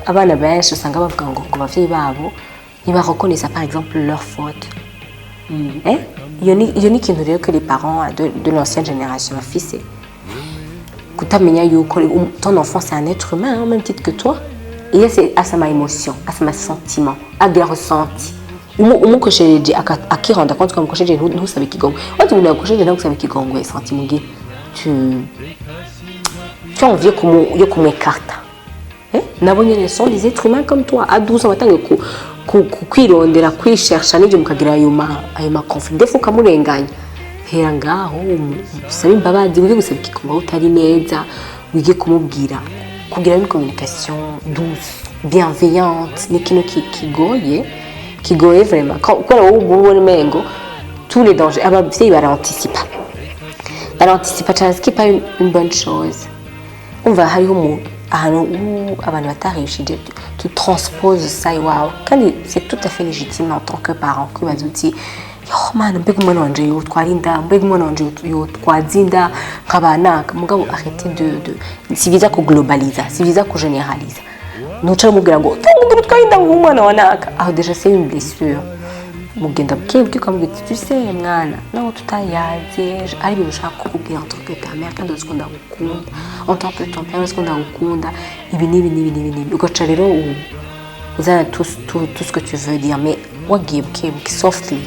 Abana benshi usanga bavuga ngo abavyeyi babo ntibareconnaissa par exemple leur faute. Eh? Iyo ni ikintu rero que les parents de l'ancienne génération bafise, kutamenya yuko ton enfant, c'est un être humain au même titre que toi, et c'est asa ma émotion, asa ma sentiment, agira ressenti. Umukoshereje akirenda compte ko amukoshereje, ntusabe ikigongwe. Wati umuntu yakoshereje ntagusaba ikigongwe, sentiment ugira, tu as envie yo kumwekarta. Eh? Nabo nyene sont des êtres humains comme toi. À 12 ans batangiye kwirondera, kwishersha, n'ibyo mukagira ayo ma conflit, des fois ukamurenganya. Hera ngaho, usabe imbabazi, wige gusaba ikigongwe aho utari neza, wige kumubwira, kugira une communication douce, bienveillante. Ni ikintu kigoye, kigoye vraiment. Kubera wowe uba ubona umengo tous les dangers, abavyeyi baranticipa, baranticipa cyane, ce qui est pas une bonne chose. Umva, hariho ahantu abantu batarishije, tu transposes ça iwawe, kandi c'est tout à fait légitime en tant que parent kwibaza uti: "Yo mana, mbega umwana wanje yotwara inda, mbega umwana wanje yotwaza inda nkaba naka." Mugabo arrêtez de si byiza kuglobaliza, si byiza kugeneraliza. Ntuca umubwira ngo tungugira utwaye inda nk'umwana wa naka, aho déjà c'est une blessure. Mugenda buke buke, ukamubwira uti: "Tu sais mwana, naho tutayaze, ari ibintu ushaka kukubwira en tant que ta mère, kandi uzi ko ndagukunda, en tant que ton père, uzi ko ndagukunda, ibi n'ibi n'ibi n'ibi n'ibi." Ugaca rero uzana tout ce que tu veux dire, mais wagiye buke buke, softly.